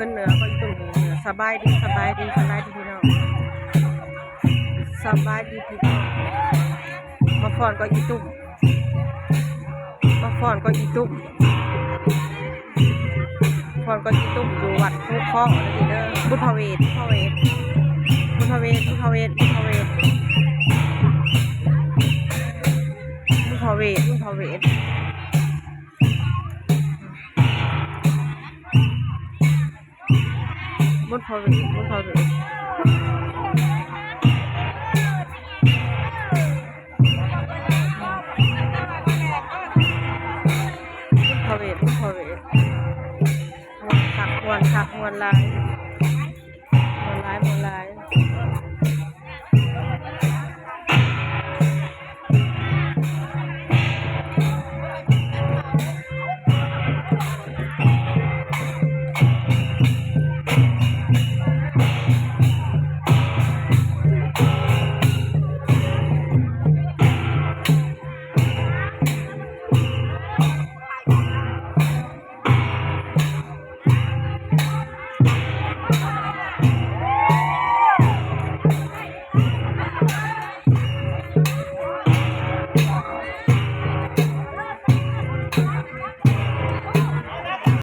ເພິ່ນເໜືອກໍອີຕຸ່ມເໜືອ. ສະບາຍດີ ສະບາຍດີ ສະບາຍດີພີ່ນ້ອງ ສະບາຍດີພີ່ນ້ອງ. ມາຟ້ອນກໍອີຕຸ່ມ ມາຟ້ອນກໍອີຕຸ່ມ ຟ້ອນກໍອີຕຸ່ມ ຢູ່ວັດພູຄໍ້ເດີ ບຸນພະເວດ ບຸນພະເວດ ບຸນພະເວດ ບຸນພະເວດ ບຸນພະເວດ ບຸນພະເວດ ບຸນພະເວດ. ບຸນພະເວດ ບຸນພະເວດ ບຸນພະເວດ ບຸນພະເວດ. ມ່ວນຄັກ ມ່ວນຄັກ ມ່ວນຫຼາຍ ມ່ວນຫຼາຍ ມ່ວນຫຼາຍ.